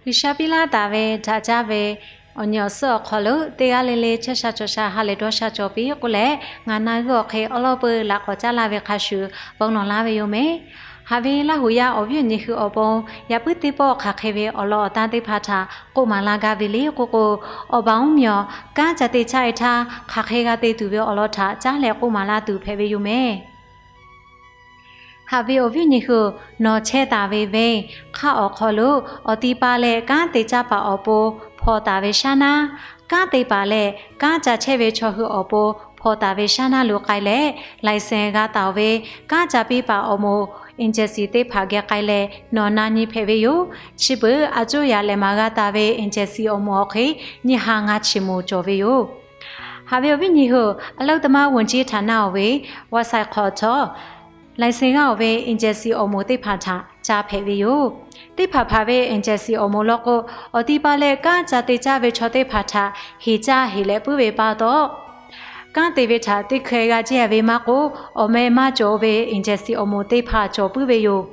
G'uiˬsha piˇ laˇ taˍ ve daꞈ jaˇ ve awˬ nyi awˬ suhˉ awˬ hk'aw lo teˇ g'aˇ le le chehˇ sha cawˬ sha ha lehˬ dawˇ sha cawˬ piˇ k'oˆ leh, ngaˬ na g'uˇ awˬ hk'e awˉ lawˉ peuˇ laꞈ k'awꞈ caˉ laˇ ve hk'a shuˍ bon lawˬ laˇ ve yoˬ mehˍ. Haꞈ ve Laˇ huˍ yaˇ awˬ viˉ awˬ nyi hui awˬ pon yaꞈ puiˉ teˇ pawˆ hk'aˬ hk'e ve awˬ lawn awˬ tanˇ teˇ hpaˍ htaꞈ k'oˆ maˍ laˇ gaˇ ve le k'oˆ k'o, awˬ baˬ uˉ miˬ awˬ kanˉ ca te caˇ e htaˇ hk'aˬ hk'e g'a te tuˬ ve awˬ lawn htaꞈ caˉ leh k'oˆ maˍ laˇ tuˬ hpehꞈ ve yoˬ mehˍ. Haꞈ ve awˬ viˉ awˬ nyi hui, nawˬ chehˇ taˍ ve venˇ hk'aˆ awˬ hk'aw lo awˬ ti pa leh kanˉ te caˇ paˍ awˬ pon hpaw taˍ ve shaˉ naˉ, kanˉ te paˍ leh kanˉ ca chehˇ ve chaw hui awˬ pon hpaw taˍ ve shaˉ naˉ lo k'ai leh, license g'a taˍ ve kanˉ ca piˇ paˍ awˬ moˍ agency teˇ hpaˍ geh k'ai leh nawˬ na nyi hpehꞈ ve yoˬ. Chi beuꞈ a cuˇ yaꞈ lehˬ maˍ g'a taˍ ve agency awˬ moˍ awˬ hk'e nyiˇ ha ngaˇ chi moˍ cawˬ ve yoˬ. Haꞈ ve awˬ viˉ nyi hui, အလုပ်သမားဝန်ကြီးဌာန awˬ ve website hk'aw htawˇ license g'a-oˬ ve agency awˬ moˍ teˇ hpaˍ htaꞈ ca hpehꞈ ve yoˬ. Teˇ hpaˍ hpaˍ ve agency awˬ moˍ law k'o, awˬ ti pa leh kanˉ ca te caˇ ve chaw teˇ hpaˍ htaꞈ heˍ caˇ heˍ leh puiˉ ve pa taw, kanˉ te ve htaꞈ teˇ hkeh g'a jehˇ ve maˇ k'oˆ, awˬ meh maˇ cawˬ ve agency awˬ moˍ teˇ hpaˍ cawˬ puiˉ ve yoˬ.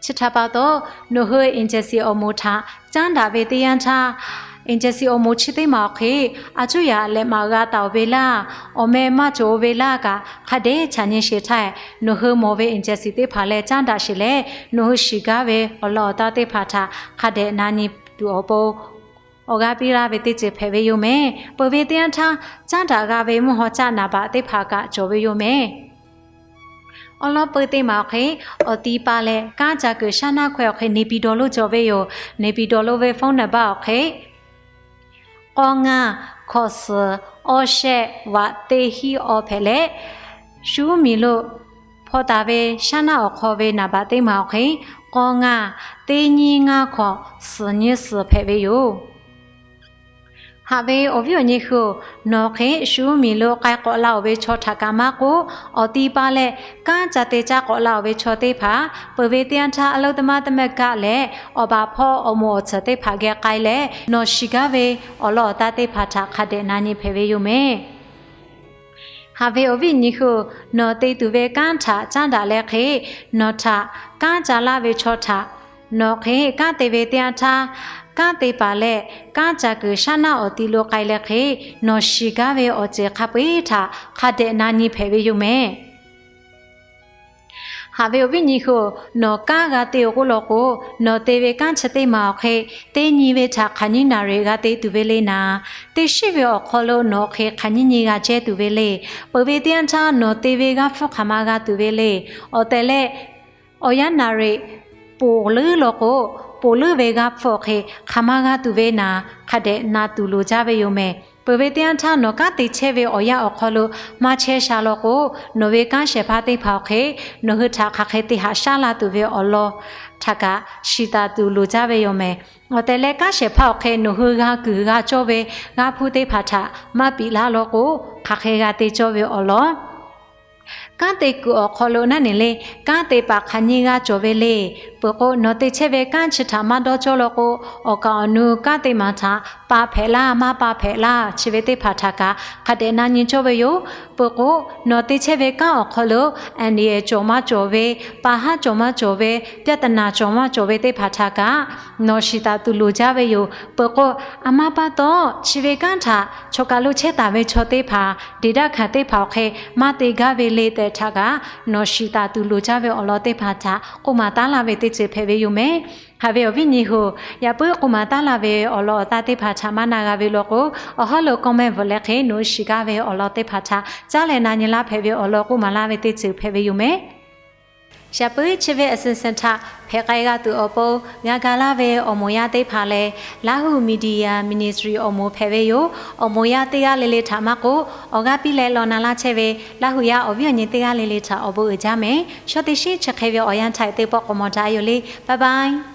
Chi htaꞈ pa taw, nawˬ hui agency awˬ moˍ htaꞈ caˉ daꞈ ve teˇ yanˇ htaˇ, agency awˬ moˍ chi teˇ maˬ awˬ hk'e a cuˇ yaꞈ lehˬ maˍ g'a taˍ-oˬ ve laˇ, awˬ meh maˇ cawˬ-oˬ ve laˇ kaꞈ hk'a dehꞈ chaꞈ nyi sheˍ htaˇ, nawˬ hui mawˬ ve agency teˇ hpaˍ leh caˉ daꞈ sheˍ leh, nawˬ hui shiˍ gaˇ ve awˬ lawn awˬ tanˇ teˇ hpaˍ htaꞈ hk'a dehꞈ na nyi tuˬ awˬ pon awˬ g'aˇ piˇ laˇ ve teˇ ceuˬ hpehꞈ ve yoˬ mehˍ. Peuˬ ve teˇ yanˇ htaˇ, caˉ daꞈ g'a ve mvuhˇ haw caˆ naˍ baꞈ teˇ hpaˍ kaꞈ cawˬ ve yoˬ mehˍ. Awˉ lawˉ peuˇ teˇ maˬ awˬ hk'e, awˬ ti pa leh kanˉ ca kuiˬ shaˉ naˉ hkawehˇ awˬ hk'e နေပြည်တော် lo cawˬ ve yoˬ. နေပြည်တော် lo ve phone number awˬ hk'e, k'awˇ ngaˇ hkawꞈ suhˍ awˇ shehˆ vaꞈ teˇ hiˉ awˇ hpehꞈ leh, shu miˬ lo hpaw taˍ ve shaˉ naˉ awˬ hk'aw ve naˍ baꞈ teˇ maˬ awˬ hk'e, k'awˇ ngaˇ teˇ nyiˇ ngaˇ hkawꞈ suhˍ nyiˇ suhˍ hpehꞈ ve yoˬ. Haꞈ ve awˬ viˉ awˬ nyi hui-oˬ, nawˬ hk'e shu miˬ lo k'ai k'awꞈ la-oˬ ve chaw htaꞈ kaꞈ maˇ k'oˆ, awˬ ti pa leh kanˉ ca te caˇ k'awꞈ la-oˬ ve chaw teˇ hpaˍ, peuˬ ve teˇ yanˇ htaˇ အလုပ်သမားသမဂ္ဂ leh awˬ baˬ hpawˇ awˬ moˍ awˬ tsuhˍ teˇ hpaˍ geh k'ai leh, nawˬ shiˍ gaˇ ve awˬ lawn awˬ tanˇ teˇ hpaˍ htaꞈ hk'a dehꞈ na nyi hpehꞈ ve yoˬ mehˍ. Haꞈ ve awˬ viˉ nyi hui-oˬ, nawˬ te tuˬ ve kanˉ htaꞈ caˉ daꞈ leh hk'e, nawˬ htaꞈ kanˉ ca laˇ ve chaw htaꞈ nawˬ hk'e kanˉ te ve teˇ yanˇ htaˇ, kanˉ te paˍ leh kanˉ ca kuiˬ shaˉ naˉ awˬ ti lo k'ai leh hk'e, nawˬ shiˍ gaˇ ve awˬ ceuˬ hk'a peu-eˬ htaꞈ hk'a dehꞈ na nyi hpehꞈ ve yoˬ mehˍ. Haꞈ ve awˬ viˉ nyi hui-oˬ, nawˬ kanˉ g'a te-oˬ k'oˆ law k'o, nawˬ te ve kanˉ chi teˇ maˬ awˬ hk'e teˇ nyi ve htaꞈ hk'aˬ nyiˇ naˍ riˍ g'a te tuˬ ve le naˍ. Teˇ shiˉ ve awˬ hk'aw lo nawˬ hk'e hk'aˬ nyiˇ nyi g'a jehˇ tuˬ ve le. Peuˬ ve teˇ yanˇ htaˇ nawˬ te ve g'aˇ hpfuhˇ hk'aˬ ma g'a tuˬ ve le. Awˬ tehˬ leh, awˬ yanˇ naˍ riˍ poˬ leuˉ law k'o, poˬ leuˉ ve g'aˇ hpfuhˇ awˬ hk'e hk'aˬ ma g'a tuˬ ve naˍ, hk'a dehꞈ na tuˬ loˍ jaˇ ve yoˬ mehˍ. Peuˬ ve teˇ yanˇ htaˇ nawˬ kanˉ te chehˇ ve awˬ yanˇ awˬ hk'aw lo maˇ chehˇ sha law k'o, nawˬ ve kanˉ shehˍ hpaˇ teˇ hpaˍ awˬ hk'e nawˬ hui htaꞈ hk'aˬ hk'e te haꞈ shaˉ la tuˬ ve awˬ lawn htaꞈ kaꞈ shiˍ taˍ tuˬ loˍ jaˇ ve yoˬ mehˍ. Awˬ tehˬ leh kanˉ shehˍ hpaˇ awˬ hk'e nawˬ hui g'a kuiˬ g'a cawˇ ve g'aˇ hpfuhˇ teˇ hpaˍ htaꞈ maˇ piꞈ laˇ law k'o, hk'aˬ hk'e g'a te cawˇ ve awˬ lawn kanˉ te kuiˬ awˬ hk'aw lo naˉ neˬ le, kanˉ te paˍ hk'aˬ nyiˇ g'aˇ cawˬ ve le. Peuˬ k'o, nawˬ te chehˇ ve kanˉ chi htaꞈ maˇ dawˇ cawˇ law k'o, awˬ kaˍ awˬ nu kanˉ te maˍ htaꞈ pa hpehꞈ laˇ maˇ pa hpehꞈ laˇ, chi ve teˇ hpaˍ htaꞈ kaꞈ hk'a dehꞈ na nyi cawˇ ve yoˬ. Peuˬ k'o, nawˬ te chehˇ ve kanˉ awˬ hk'aw lo အန္တရာယ် cawˬ maˇ cawˬ ve, pa haˉ cawˬ maˇ cawˬ ve, ပြဿနာ cawˬ maˇ cawˬ ve teˇ hpaˍ htaꞈ kaꞈ nawˬ shiˍ taˍ tuˬ loˍ jaˇ ve yoˬ. Peuˬ k'o, a maˇ paˇ taw chi ve kanˉ htaꞈ chaw kaˬ lo chehˇ taˍ ve chaw teˇ hpaˍ, ဒေသခံ teˇ hpaˍ awˬ hk'e maˇ te gaˇ ve le tehꞈ htaꞈ kaꞈ nawˬ shiˍ taˍ tuˬ loˍ jaˇ ve awˬ lawn teˇ hpaˍ htaꞈ k'oˆ maˍ taˉ laˇ ve teˇ ceuˬ hpehꞈ ve yoˬ mehˍ. Haꞈ ve awˬ viˉ nyi hui-oˬ, yaꞈ puiˉ k'oˆ maˍ taˉ laˇ ve awˬ lawn awˬ tanˇ teˇ hpaˍ htaꞈ maˇ na g'a ve law k'o, awˬ hawˉ lo comment bvuhꞈ leh hk'e nawˬ hui shiˍ gaˇ ve awˬ lawn teˇ hpaˍ htaꞈ caˉ leh na nyi laˇ hpehꞈ ve awˬ lawn k'oˆ maˍ laˇ ve teˇ ceuˬ hpehꞈ ve yoˬ mehˍ. Yaꞈ puiˉ chi ve အစီအစဉ် htaꞈ hpehꞈ k'ai g'a tuˬ awˬ pon g'a ga laˇ ve awˬ moˍ yaˇ teˇ hpaˍ lehˬ, Lahu Media Ministry awˬ moˍ hpehꞈ ve yoˬ. Awˬ moˍ yaˇ teˇ g'aˇ le le htaꞈ maˇ k'oˆ, awˬ g'aˇ piˇ leh law na laˇ chehˇ ve Laˇ huˍ yaˇ awˬ viˉ awˬ nyi teˇ g'aˇ le le htaꞈ awˬ bon uiˍ jaˇ mehˍ. Shaw teˇ shinˉ chi hk'e ve awˬ yanˇ htaꞈ teˇ pawˆ k'awꞈ mawˬ daꞈ yoˬ le. Bye bye.